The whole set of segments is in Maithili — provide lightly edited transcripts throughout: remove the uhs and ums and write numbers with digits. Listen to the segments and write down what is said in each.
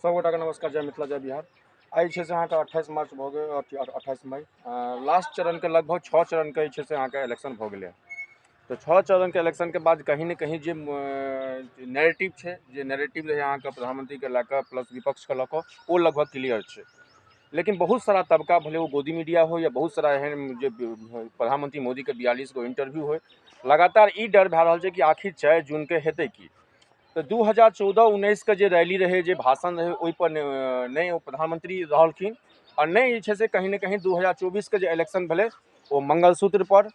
सब गोटाके नमस्कार, जय मिथिला, जय बिहार। आइ जे छै से अहाँके 28 मार्च भऽ गेल, अथी 28 मई लास्ट चरणके लगभग 6 चरणके जे छै से अहाँके इलेक्शन भऽ गेलै। तऽ 6 चरणके इलेक्शनके बाद कहीं ने कहीं जे नैरेटिव छै, जे नैरेटिव रहै अहाँके प्रधानमंत्रीके लए कऽ प्लस विपक्षके लऽ कऽ, ओ लगभग क्लियर छै। लेकिन बहुत सारा तबका, भले ओ गोदी मीडिया हो या बहुत सारा एहन जे प्रधानमंत्री मोदीके 42 गो इंटरव्यू होइ, लगातार ई डर भए रहल छै कि आखिर 4 जूनके हेतै की। तऽ 2014-19 के जे रैली रहै, जे भाषण रहै, ओहिपर नहि ओ प्रधानमंत्री रहलखिन आओर नहि जे छै से कहीं ने कहीं 2024 के जे इलेक्शन भेलै ओ मंगलसूत्र पर,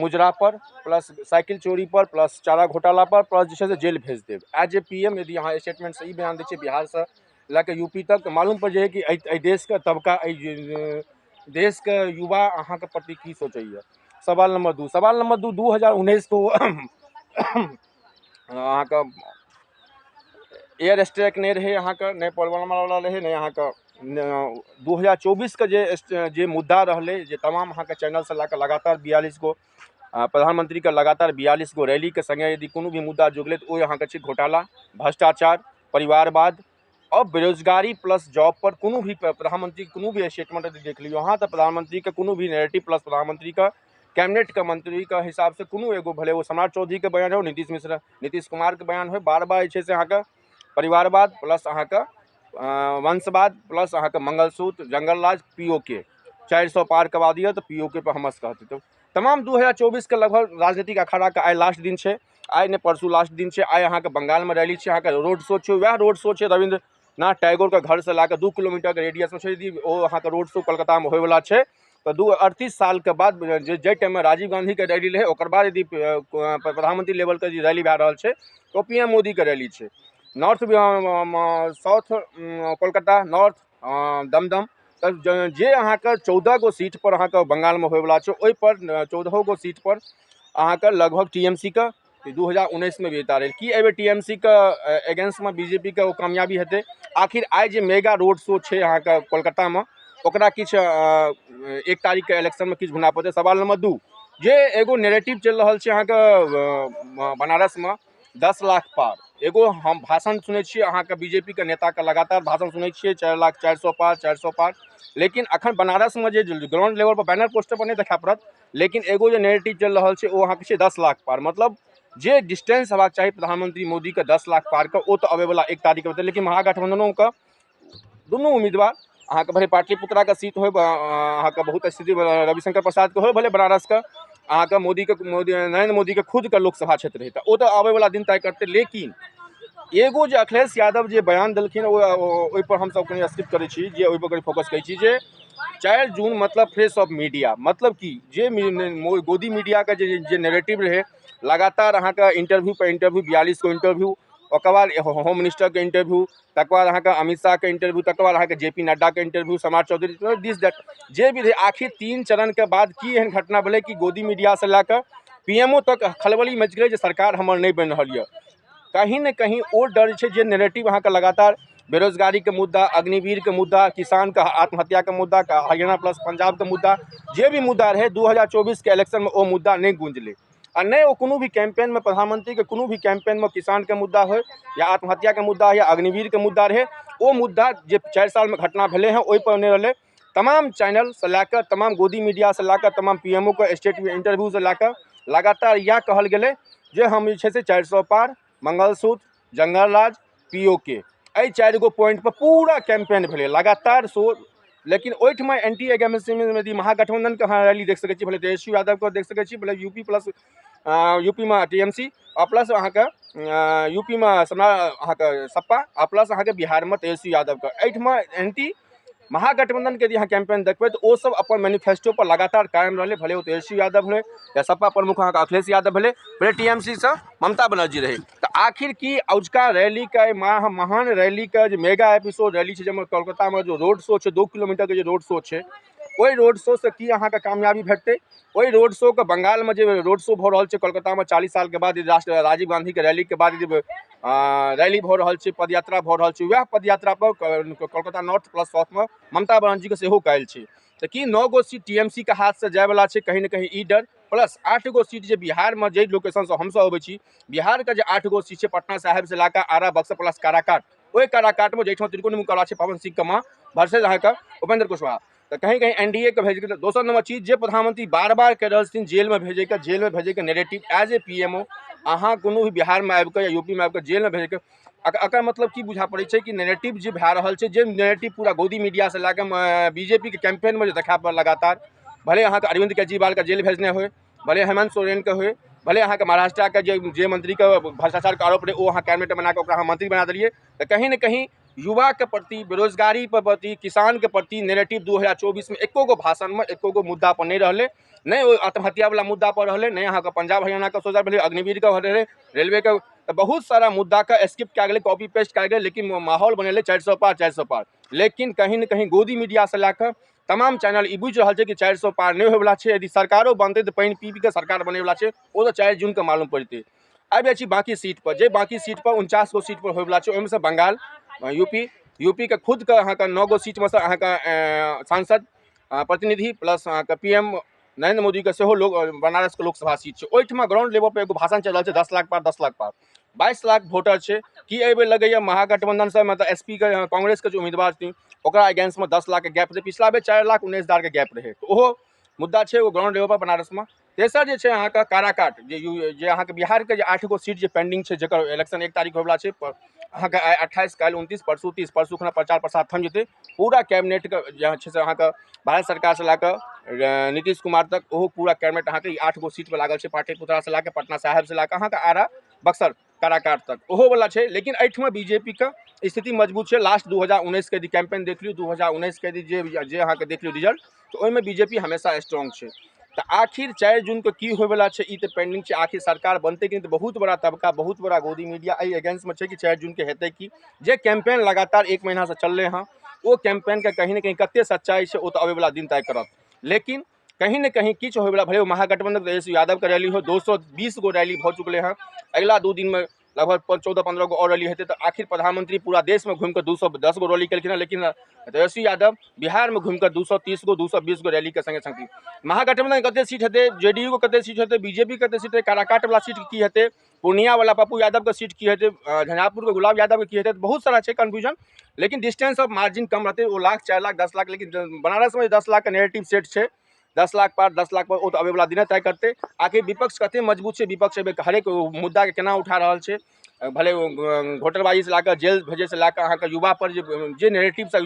मुजरा पर, प्लस साइकिल चोरी पर, प्लस चारा घोटाला पर, प्लस जे छै से जेल भेज देब। एज ए पी एम यदि अहाँ स्टेटमेंटसँ ई बयान दै छियै बिहारसँ लए कऽ यूपी तक, तऽ मालूम पड़ि जाइए कि एहि देशके तबका, एहि देशके युवा अहाँके प्रति की सोचैए। सवाल नंबर दू, सवाल नंबर दू, 2019 को अहाँके एयर स्ट्राइक नहि रहै, अहाँके नहि पुलवामा रहै, नहि अहाँके 2024 के जे मुद्दा रहलै, जे तमाम अहाँके चैनलसँ लए कऽ लगातार 42 गो प्रधानमंत्रीके लगातार 42 गो रैलीके सङ्गे यदि कोनो भी मुद्दा जुड़लै तऽ ओ अहाँके छै घोटाला, भ्रष्टाचार, परिवारवाद और बेरोजगारी प्लस जॉब पर कोनो भी प्रधानमंत्री कोनो भी स्टेटमेंट यदि देख लियौ अहाँ, तऽ प्रधानमंत्रीके कोनो भी नैरेटिव प्लस प्रधानमंत्रीके कैबिनेटके मंत्रीके हिसाबसँ कोनो एगो, भले ओ सम्राट चौधरीके बयान हो, नीतीश मिश्रा, नीतीश कुमारके बयान हो, बार बार जे छै से अहाँके परिवारवाद प्लस अहाँके वंशवाद प्लस अहाँके मंगलसूत्र, जंगल राज, पी ओ के 400 पार करवा दिअ तऽ पी ओ के पर हमस कहतै। तऽ तमाम 2024 के लगभग राजनीतिक अखाड़ाके आइ लास्ट दिन छै, आइ नहि परसू लास्ट दिन छै। आइ अहाँके बंगालमे रैली छै, अहाँके रोड शो छै, वएह रोड शो छै रविन्द्रनाथ टैगोरके घरसँ लए कऽ 2 किलोमीटरके रेडियसमे छै। यदि ओ अहाँके रोड शो कलकत्तामे होइवला छै तऽ 38 सालके बाद जाहि टाइममे राजीव गांधीके रैली रहै, ओकर बाद यदि प्रधानमंत्री लेवलके जे रैली भए रहल छै तऽ ओ पी एम मोदीके रैली छै। North, south Kolkata, north Dumdum, तऽ जे अहाँके 14 गो सीट पर अहाँके बंगालमे होइवला छै, ओहिपर 14 गो सीट पर अहाँके लगभग टी एम सी के 2019 में विजेता रहै। की एहिबेर टी एम सी के एगेंस्टमे बी जे पी के ओ कामयाबी हेतै? आखिर आइ जे मेगा रोड शो छै अहाँके कोलकातामे, ओकरा किछु 1 तारीखके इलेक्शनमे किछु भुना पड़तै? सवाल नंबर 2, जे एगो नैरेटिव चलि रहल छै अहाँके बनारसमे 10 लाख पार, एगो हम भाषण सुनै छियै अहाँके बी जे पी के नेताके लगातार भाषण सुनै छियै 4 लाख 400 पार, 400 पार, लेकिन अखन बनारसमे जे ग्राउंड लेवल पर बैनर पोस्टर पर नहि देखा पड़त, लेकिन एगो जे नैरेटिव चलि रहल छै ओ अहाँके छै 10 लाख पार। मतलब जे डिस्टेंस हेबाक चाही प्रधानमंत्री मोदीके 10 लाख पारके, ओ तऽ अबैवला 1 तारीखके हेतै। लेकिन महागठबंधनोके दुनू उम्मीदवार अहाँके भले पाटलिपुत्राके सीट होइ, अहाँके बहुत स्थिति रविशंकर प्रसादके होइ, भले बनारसके अहाँके मोदीके, मोदी, नरेंद्र मोदीके खुदके लोकसभा क्षेत्र रहै, तऽ ओ तऽ आबैवला दिन तय करतै। लेकिन एगो जे अखिलेश यादव जे बयान देलखिन ओहिपर हमसब कनि स्किप करै छी, जे ओहिपर कनि फोकस करै छी जे 4 जून मतलब फेस ऑफ मीडिया, मतलब कि जे गोदी मीडियाके जे नैरेटिव रहै लगातार अहाँके इंटरव्यू पर इंटरव्यू, 42 गो इंटरव्यू, ओकर बाद होम मिनिस्टरके इंटरव्यू, तकर बाद अहाँके अमित शाहके इंटरव्यू, तकर बाद अहाँके जे पी नड्डाके इंटरव्यू, सम्राट चौधरी, दिस that जे भी रहै, आखिर 3 चरणके बाद की एहन घटना भेलै कि गोदी मीडियासँ लए कऽ पी एम ओ तक खलबली मचि गेलै जे सरकार हमर नहि बनि रहल यऽ। कहीं ने कहीं ओ डर छै जे नैरेटिव अहाँके लगातार बेरोजगारीके मुद्दा, अग्निवीरके मुद्दा, किसानके आत्महत्याके मुद्दा, हरियाणा प्लस पंजाबके मुद्दा, जे भी मुद्दा रहै 2024 के इलेक्शनमे ओ मुद्दा नहि गूँजलै आ नहि ओ कोनो भी कैंपेनमे, प्रधानमंत्रीके कोनो भी कैंपेनमे किसानके मुद्दा होइ या आत्महत्याके मुद्दा या अग्निवीरके मुद्दा रहै, ओ मुद्दा जे 4 सालमे घटना भेलै हँ ओहिपर नहि रहलै। तमाम चैनलसँ लए कऽ तमाम गोदी मीडियासँ लए कऽ तमाम पी एम ओ के स्टेट इंटरव्यूसँ लए कऽ लगातार इएह कहल गेलै जे हम जे छै से 400 पार, मंगलसूत्र, जंगल राज, पी ओ के, एहि 4 गो पॉइंटपर पूरा कैंपेन भेलै लगातार शो। लेकिन ओहिठमा एंटी एगेंस्टमे यदि महागठबंधनके अहाँ रैली देख सकै छी, भले तेजस्वी यादवके देख सकै छी, भले यूपी प्लस यूपीमे टी एम सी आ प्लस अहाँके यूपीमे अहाँके सपा आ प्लस अहाँके बिहारमे तेजस्वी यादवके, एहिठमा एंटी महागठबंधनके यदि अहाँ कैंपेन देखबै तऽ ओ सब अपन मैनिफेस्टो पर लगातार कायम रहलै, भले ओ तेजस्वी यादव भेलै या सपा प्रमुख अहाँके अखिलेश यादव भेलै, भले टी एम सी सँ ममता बनर्जी रहै। तऽ आखिर की औजका रैलीके महान रैलीके जे मेगा एपिसोड रैली छै, जाहिमे कोलकातामे जो रोड शो छै, 2 किलोमीटरके जे रोड शो छै, ओहि रोड शो से की अहाँके कामयाबी भेटतै? ओहि रोड शोके बंगालमे जे रोड शो भऽ रहल छै कोलकातामे 40 सालके बाद राष्ट्र राजीव गांधीके रैलीके बाद जे रैली भऽ रहल छै, पदयात्रा भऽ रहल छै, वएह पदयात्रा पर कोलकाता नॉर्थ प्लस साउथमे ममता बनर्जीके सेहो काल्हि छै। तऽ की 9 गो सीट टी एम सी के हाथसँ जायवला छै? कहीं ने कहीं ई डर, प्लस 8 गो सीट जे बिहारमे जाहि लोकेशनसँ हमसब अबै छी, बिहारके जे 8 गो सीट छै, पटना साहेबसँ लए कऽ आरा, बक्सर प्लस काराकाट, ओहि काराकाटमे जाहिठाम त्रिकोण मुकाबला छै पवन सिंहके माँ वर्सेज अहाँके उपेंद्र कुशवाहा। तऽ कहीं कहीं एनडीए के भेज के। दोसर नंबर चीज जे प्रधानमंत्री बार बार कहि रहल छथिन जेलमे भेजैके, जेलमे भेजैके narrative as a PMO अहाँ कोनो भी बिहारमे आबिकऽ या यूपीमे आबिकऽ जेलमे भेजैके एकर मतलब की बुझा पड़ै छै कि नैरेटिव जे भए रहल छै, जे नैरेटिव पूरा गोदी मीडियासँ लए कऽ बीजेपीके कैंपेनमे जे देखा पड़ल लगातार, भले अहाँके अरविंद केजरीवालके जेल भेजने होइ, भले हेमंत सोरेनके होइ, भले अहाँके महाराष्ट्रके जे मंत्रीके भ्रष्टाचारके आरोप रहै ओ अहाँ कैबिनेट बना कऽ ओकरा अहाँ मंत्री बना देलियै, तऽ कहीं ने कहीं युवाके प्रति, बेरोजगारीके प्रति, किसानके प्रति नैरेटिव 2024मे एको गो भाषणमे एको गो मुद्दा पर नहि रहलै। नहि ओहि आत्महत्यावला मुद्दा पर रहलै, नहि अहाँके पंजाब हरियाणाके सोचल भेलै, अग्निवीरके रहलै, रेलवेके, तऽ बहुत सारा मुद्दाके स्किप कए गेलै, कॉपी पेस्ट कए गेलै, लेकिन माहौल बनेलै 400 पार 400 पार। लेकिन कहीं ने कहीं गोदी मीडियासँ लए कऽ तमाम चैनल ई बुझि रहल छै कि 400 पार नहि होइवला छै। यदि सरकारो बनतै तऽ पानि पी पी कऽ सरकार बनैवला छै, ओ तऽ 4 जूनके मालूम पड़तै। आबि जाइ छी बाँकी सीटपर, जे बाँकी सीटपर 49 गो सीटपर होइवला छै, ओहिमे सँ बंगाल, यूपीके खुदके अहाँके 9 गो सीटमे सँ अहाँके सांसद प्रतिनिधि प्लस अहाँके पीएम नरेंद्र मोदीके सेहो लोक बनारसके लोकसभा सीट छै, ओहिठमा ग्राउंड लेवल पर एगो भाषण चलि रहल छै 10 लाख पार, 10 लाख पार, 22 लाख वोटर छै। की एहिबेर लगैए महागठबंधनसँ मतलब एसपी के कांग्रेसके जे उम्मीदवार छथिन ओकरा अगेंस्टमे 10 लाखके गैप रहै, पिछला बेर 4,19,000के गैप रहै, तऽ ओहो मुद्दा छै ओ ग्राउंड लेवल पर बनारसमे। तेसर जे छै अहाँके काराकाट, जे अहाँके बिहारके जे 8 गो सीट जे पेंडिंग छै, जकर इलेक्शन 1 तारीख होइवला छै, अहाँके आइ 28, काल्हि 29, परसू 30, परसू खना प्रचार प्रसार थमि जेतै। पूरा कैबिनेटके जे छै से अहाँके भारत सरकारसँ लए कऽ नीतीश कुमार तक ओहो पूरा कैबिनेट अहाँके ई 8 गो सीटपर लागल छै, पाटलिपुत्रासँ लए कऽ पटना साहेबसँ लए कऽ अहाँके आरा बक्सर काराकाट तक ओहोवला छै। लेकिन एहिठमा बीजेपीके स्थिति मजबूत छै। लास्ट 2019के यदि कैंपेन देख लियौ, 2019के यदि जे अहाँके देख लियौ रिजल्ट, तऽ ओहिमे बीजेपी हमेशा स्ट्रॉन्ग छै। तऽ आखिर 4 जूनके की होइवला छै ई तऽ पेंडिंग छै। आखिर सरकार बनतै कि नहि, तऽ बहुत बड़ा तबका, बहुत बड़ा गोदी मीडिया एहि अगेंस्टमे छै कि 4 जूनके हेतै की। जे कैंपेन लगातार 1 महीनासँ चललै हँ, ओ कैंपेनके कहीं ने कहीं कतेक सच्चाइ छै ओ तऽ अबैवला दिन तय करत। लेकिन कहीं ने कहीं किछु होइवला, भले ओ महागठबंधन तेजस्वी यादवके रैली हो, 220 गो रैली भऽ चुकलै हँ, अगिला 2 दिनमे लगभग 14-15 गो आओर रैली हेतै। तऽ आखिर प्रधानमंत्री पूरा देशमे घुमिकऽ 210 गो रैली केलखिन हँ, लेकिन तेजस्वी यादव बिहारमे घुमिकऽ 230 गो 220 गो रैलीके सङ्गे सङ्ग महागठबंधन कतेक सीट हेतै, जेडीयू के कतेक सीट हेतै, बीजेपी कतेक सीट हेतै, काराकाटवला सीट की हेतै, पूर्णियावला पप्पू यादवके सीट की हेतै, झंझारपुरके गुलाब यादवके की हेतै, बहुत सारा छै कन्फ्यूजन। लेकिन डिस्टेंस ऑफ मार्जिन कम रहतै, ओ लाख, 4 लाख, 10 लाख। लेकिन बनारसमे 10 लाखके नेगेटिव सेट छै, 10 लाख पार, 10 लाख पर, ओ तऽ अबैवला दिने तय करतै। आखिर विपक्ष कतेक मजबूत छै, विपक्ष एहिबेर हरेक मुद्दाके केना उठा रहल छै, भले ओ घोटलबाजीसँ लए कऽ जेल भेजैसँ लए कऽ अहाँके युवा पर जे नेरेटिवसँ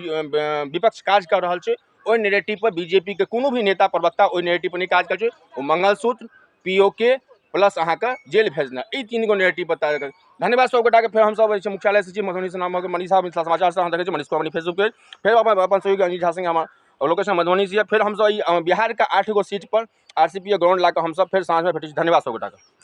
विपक्ष काज कऽ रहल छै, ओहि नेरेटिव पर बीजेपीके कोनो भी नेता प्रवक्ता ओहि नेरेटिव पर नहि काज करै छै। ओ मंगलसूत्र, पीओके प्लस अहाँके जेल भेजना, ई 3 गो नेरेटिव पर तय करै। धन्यवाद सब गोटाके। फेर हमसब जे छै मुख्यालय से छी, मधुबनी से नाम मनीषा मिथिला समाचार से अहाँ देखै छी मनीष कुमार फेसबुक पेज। फेर अपन सहयोगी अनिल झा सिंह हमर लोकेशन मधुबनी से। फेर हमसब ई बिहारके 8 गो सीट पर आरसीपी ग्राउंड लए कऽ हमसब फेर साँझमे भेटै छी। धन्यवाद सब गोटाके।